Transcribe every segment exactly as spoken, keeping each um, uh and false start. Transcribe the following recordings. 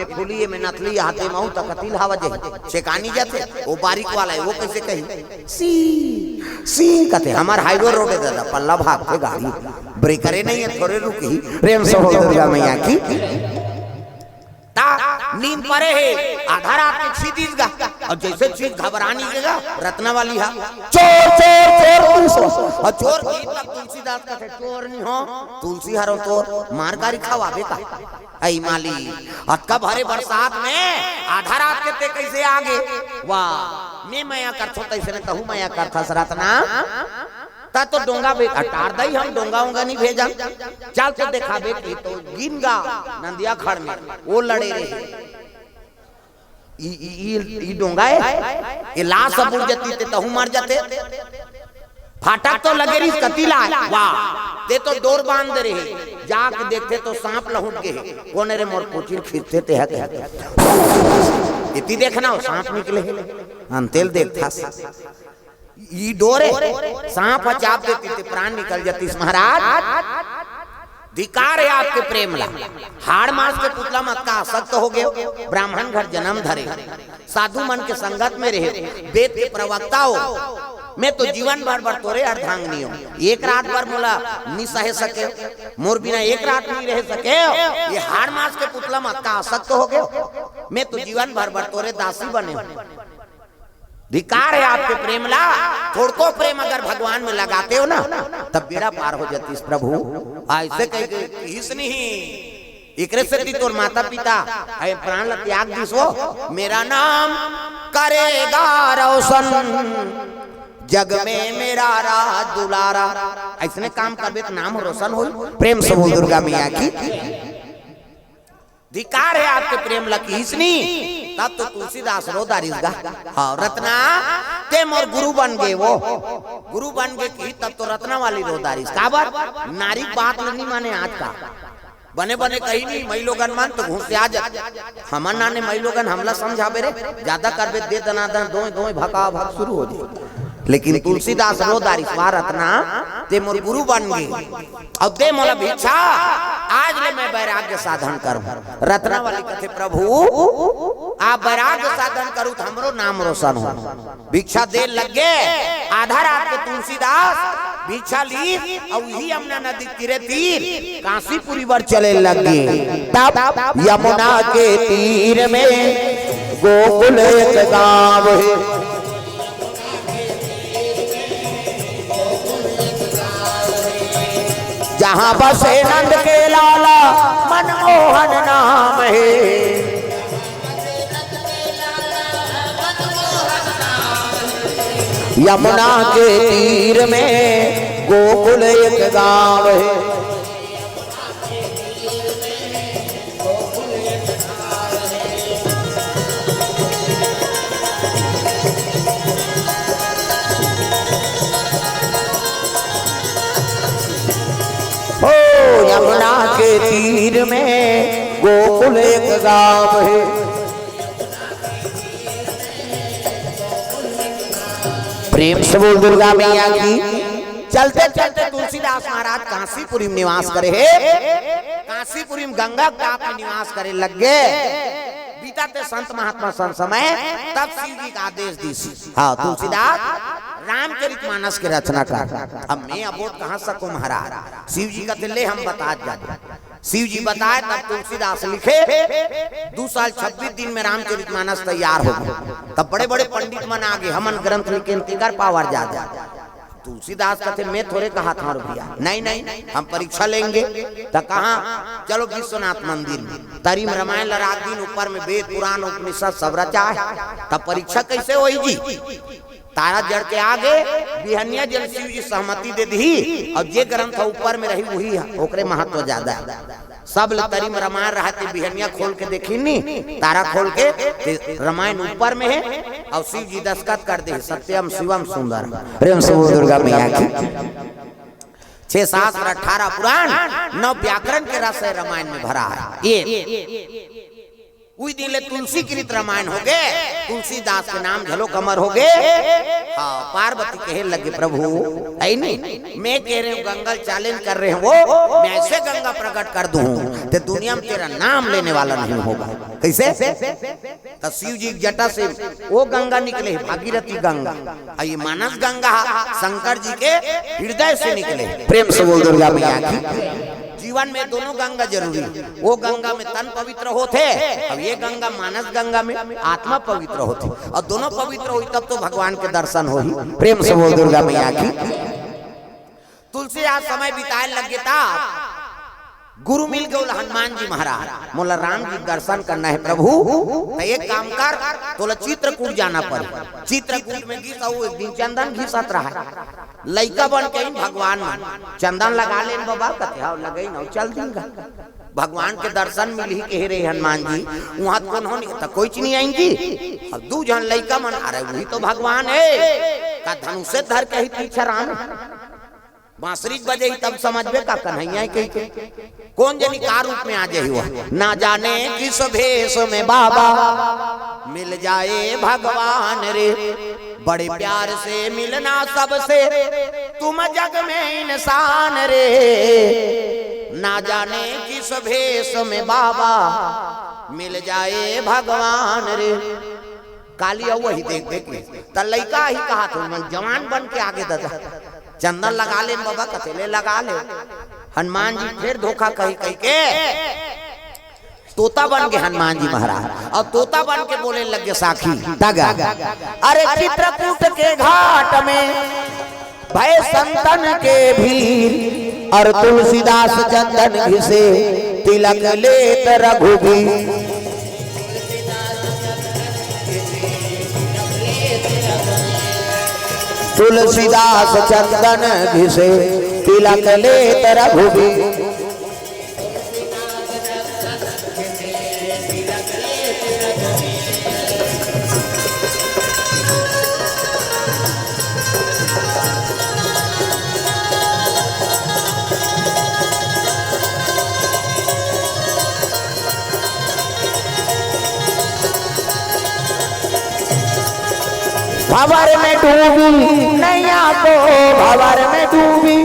फूली, एमे नथली, हाथे महू त कतिल हवा जही। छेकानी जाथे, वो बारीक वाला हे, वो कइसे कही? सी, सी कथे, हमर हाईवे रोड हे दादा, पल्ला भागथे गाड़ी, ब्रेकरे नइ हे, थोरे रुकही। प्रेम से बोल दुर्गा मैया की। ता नींद परे हे, आधा रात के छीदिस गा, अउ जइसे छीद घबरानी के गा, रत्नावाली हा, "चोर, चोर, चोर, पुलिस हो।" अउ चोर की तब तुलसीदास कथे, "चोर नइ हों, तुलसी हरों तोर, मार गारी खवाबे का?" अई माली, अतका भारी बरसात में आधा रात के तें कइसे आगे? वाह, मैं मया करथों तइसने तहूँ मया करथस रतना। त तो डोंगा बे-, अटार दई, हम डोंगा ओंगा नइ भेजन। चल तो देखाबे कि तो गिन गा नंदिया खड़ में, वो लड़े रहे। ई, ई, ई, ई डोंगा हे, ये लाश ह बुड़ जाती, तें तहूँ मर जाते। फाटक तो लगे रहिस, कति लाय, वाह, तें तो डोर बांध दे रहे। जाके देखथे तो सांप लहुट गे हे। कोन रे मोर कोचिल खींचथे तें हा कहे। एती देखना हो, सांप निकले हे। अंतेल देखथस। ई डोर हे, सांप ह चाब देती, तें प्राण निकल जातिस महाराज। धिक्कार हे आपके प्रेम ला। हाड़ मांस के पुतला म अतका आसक्त हो गेव। ब्राह्मण घर जनम धरे, साधु मन के संगत में रहे, वेद के प्रवक्ता हो। मैं तो जीवन भर बर तोरे अर्धांगिनी हों। एक रात बर मोला नइ सहे सकेव, मोर बिना एक रात नइ रह सकेव। ये हाड़ मांस के पुतला म अतका आसक्त हो गेव। मैं तो जीवन भर बर तोरे दासी बने हों। धिक्कार हे आपके प्रेम ला, थोड़को प्रेम अगर भगवान में लगाते हो ना, तब बेड़ा पार हो जातिस प्रभु। अइसे कहि के किहिस नहीं, एकरे सेती तोर माता पिता हे प्राण ला त्याग दिस वो, मेरा नाम करेगा रोशन, जग में मेरा राज दुलारा। अइसने काम करबे त नाम रोशन होई। प्रेम से बोल दुर्गा मैया की। धिक्कार हे आपके प्रेम ला किहिस नी, तब तो तुलसीदास रो डारिस गा। हाँ, रतना, तें मोर गुरु बन गे वो। गुरु बन गे कि तब तो रत्नावाली रो डारिस। काबर? नारी के बात ल नइ माने आज का। बने बने कही नी, मई लोगन मन तो घुसिया जाथे। हमन नाने मई लोगन हमला समझाबे रे, जादा करबे दे दनादन, दोय दोय भका भक शुरू हो जाय। लेकिन तुलसीदास रो डारिस, वाह रतना, तें मोर गुरु बन गे। अउ दे मोला भिक्षा, आज ले मैं वैराग्य साधन करूं। रत्नावाली कथे, प्रभु, आप वैराग्य साधन करू त हमरो नाम रोशन हो। भिक्षा दे लग गे, आधा रात के तुलसीदास भिक्षा लीस, अउ इही यमुना नदी तीरे तीर कांसीपुरी बर चले लग गे। तब यमुना के तीर में गोकुल एक गांव हे। जहाँ बसे नंद के लाला मनमोहन नाम हे। यमुना के तीर में गोकुल एक गांव हे। ओ यमुना के तीर में गोकुल एक गांव हे। प्रेम से बोल दुर्गा मैया की। चलते चलते तुलसीदास महाराज कांसीपुरी में निवास करे हे। कांसीपुरी में गंगा के टाप में निवास करे लग गे। बीतत हे संत महात्मा संत समय, तब शिव जी का आदेश दिस। हाँ, तुलसीदास रामचरित मानस के रचना कर। अब मैं अबोध कहाँ सकूं महाराज? शिव जी कथे, ले हम बतात जाबो। शिव जी बताय, तब तुलसीदास लिखे, दू साल छब्बीस दिन में रामचरित मानस तैयार हो गे। तब बड़े बड़े पंडित मन आ गे, हमन ग्रंथ लिखेन, तेकर पावर जादा। तुलसीदास कथे, मैं थोरे कहत हंव रे भैया, नहीं नहीं, हम परीक्षा लेंगे। त कहाँ? चलो विश्वनाथ मंदिर में। तरी में रामायण ल राख दिन, ऊपर में वेद पुराण उपनिषद सब रचाय हे, तब परीक्षा कइसे होही जी? तारा जड़ के आगे बिहनिया जेन शिव जी सहमति दे दिही, अउ जे ग्रंथ ऊपर में रही, उही ह, ओकरे महत्व जादा हे। सब ल तरी में रामायण रहय ते बिहनिया खोल के देखिन नी, तारा खोल के, ते रामायण ऊपर में हे, अउ शिव जी दस्तखत कर दे, सत्यम शिवम सुंदर। प्रेम से बोल दुर्गा मैया की। छह शास्त्र, अठारह पुराण, नौ व्याकरण के रस हे रामायण में भरा हे। ये उही दिन ले तुलसी कृत रामायण होगे, तुलसीदास के नाम घलो अमर होगे। हाँ, पार्वती कहे लगे, "प्रभु, है नहीं, मैं कह रहे हूँ, गंगा ल challenge कर रहे हैं वो, मैं ऐसे गंगा प्रकट कर दूँ, ते दुनिया में तेरा नाम लेने वाला नहीं होगा।" कैसे? त शिव जी के जटा से वो गंगा निकले हे, भागीरथी गंगा। अउ ये मानस गंगा शंकर जी के हृदय से निकले हे। प्रेम से बोल दुर्गा मैया की। जीवन में दोनों गंगा जरूरी हे। वो गंगा में तन पवित्र होथे, अउ ये गंगा मानस गंगा में आत्मा पवित्र होथे। अउ दोनों पवित्र होही तब तो भगवान के दर्शन होही। प्रेम से बोल दुर्गा मैया की। तुलसीदास समय बिताए लग गे ता गुरु मिल गे ओला हनुमान जी महाराज, "मोला राम जी के दर्शन करना हे प्रभु, त एक काम कर, तोला चित्रकूट जाना पड़ही।" चित्रकूट में गिस अउ एक दिन चंदन घिसत रहा। लइका बन के ही भगवान मन, "चंदन लगा लेन बबा," कथे, "हव, लगई न, चल दिन गा। भगवान के दर्शन मिलही," कहे रहे हनुमान जी, "उहाँ त कोनो नहीं, त कोई चीज नहीं आएंगी।" अब दू झन लइका मन, "अरे, वही तो भगवान हे, का धनुषे धर के ही पीछे राम?" बांसुरी बजे ही तब समझबे का कन्हैया हे कहिके। कोन जनी का रूप में आ जाही वो। ना जाने किस भेष में बाबा मिल जाए भगवान रे। बड़े प्यार से मिलना सबसे तुम जग में इंसान रे। ना जाने किस भेष में बाबा मिल जाए भगवान रे। काली अउ वही देख देख ले। त लइका ही कहा था, "मैं जवान बन के आगे ददा। चंदन लगा ले बबा," कथे, "ले लगा ले।" हनुमान जी फेर धोखा कही कही के तोता बन के हनुमान जी महाराज, अउ तोता बन के बोले लग गे साखी, दगा, "अरे चित्रकूट के घाट में भय संतन के भीर, अउ तुलसीदास चंदन घिसे तिलक लेत रघुबीर।" तुलसीदास चंदन घिसे तिलक लेत रघुबीर। भंवर में डूबी नैया को, भंवर में डूबी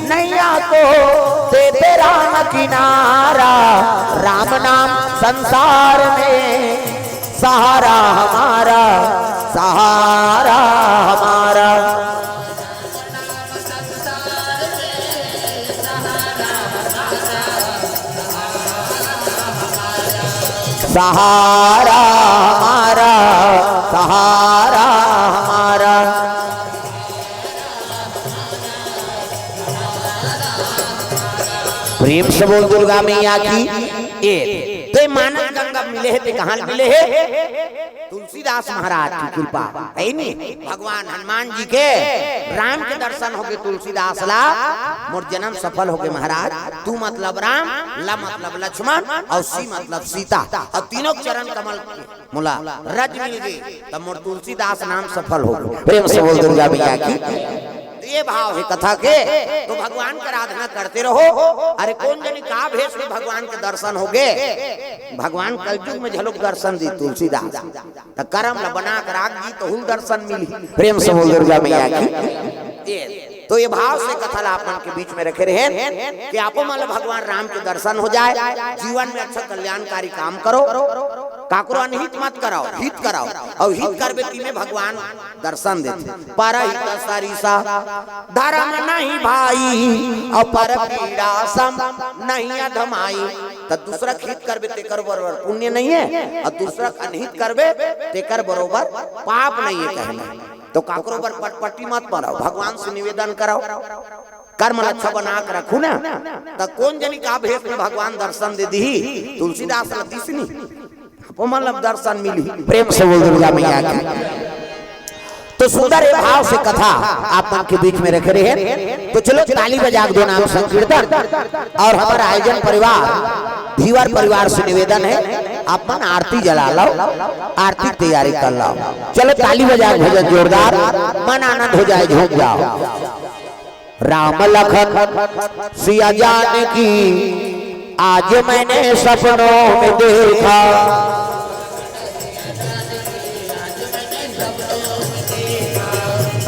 नैया को, देते राम किनारा। राम नाम संसार में सहारा हमारा, सहारा हमारा। सहारा हमारा, सहारा हमारा। प्रेम से बोल दुर्गा मैया की। ए, ते मानस गंगा मिले हे, ते कहाँ मिले हे? तुलसीदास महाराज की कृपा हे नी, भगवान हनुमान जी के राम के दर्शन होगे तुलसीदास ला, मोर जन्म सफल होगे महाराज। तू मतलब राम, ल मतलब लक्ष्मण अउ सी मतलब सीता, अउ तीनों के चरण कमल के मोला रज मिल गे, त मोर तुलसीदास नाम सफल होगे। प्रेम से बोल दुर्गा मैया की। त ये भाव हे कथा के, त भगवान के आराधना करते रहो। अरे कोन जनी का भेष में भगवान के दर्शन होगे, भगवान कलयुग में घलोक दर्शन दिही तुलसीदास। त करम ल बना के राख जी, तहू ल दर्शन मिलही। प्रेम से बोल दुर्गा मैया की। ये, त ये भाव से कथा ल आप मन के बीच में रखे रहेन कि आपो मन ल भगवान राम के दर्शन हो जाए, जीवन में अच्छा कल्याणकारी काम करो, काकरो अनहित मत कराओ, हित कराओ, अउ हित करबे तिमे भगवान दर्शन देथे। परहित सरिसा धरम नहीं भाई, अउ पर पीड़ा सम नहीं अधमाई। त दूसरा के हित करबे तेकर बरोबर पुण्य नहीं हे, अउ दूसरा के अनहित करबे तेकर बरोबर पाप नहीं हे कहना। त काकरो बर पटपटी मत मराओ, भगवान से निवेदन कराओ, कर्म ल अच्छा बना के रखू ना। त कोन जनी का भेष में भगवान दर्शन दे दिही, तुलसीदास ल दिस नी। आपो मन ल दर्शन मिलही। प्रेम से बोल दुर्गा मैया की। त सुंदर ये भाव से कथा आप मन के बीच में रखे रहेन। त चलो ताली बजा के दो नाम संकीर्तन अउ हमर आयोजन परिवार धीवर परिवार से निवेदन हे, आप मन आरती जला लव, आरती के तैयारी कर लव। चलो ताली बजा के भजन जोरदार, मन आनंद हो जाए, झूम जाव। राम लखन सिया जानकी, आज मैंने सपनों में देखा,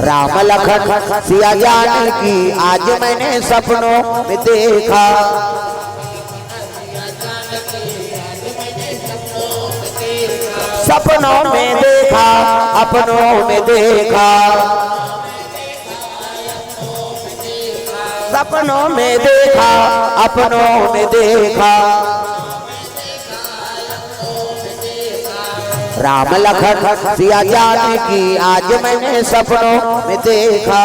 राम लखन सिया जानकी आज मैंने सपनों में देखा। सपनों में देखा, अपनों में देखा। सपनों में देखा, अपनों में देखा। राम लखन सिया जानकी आज मैंने सपनों में देखा।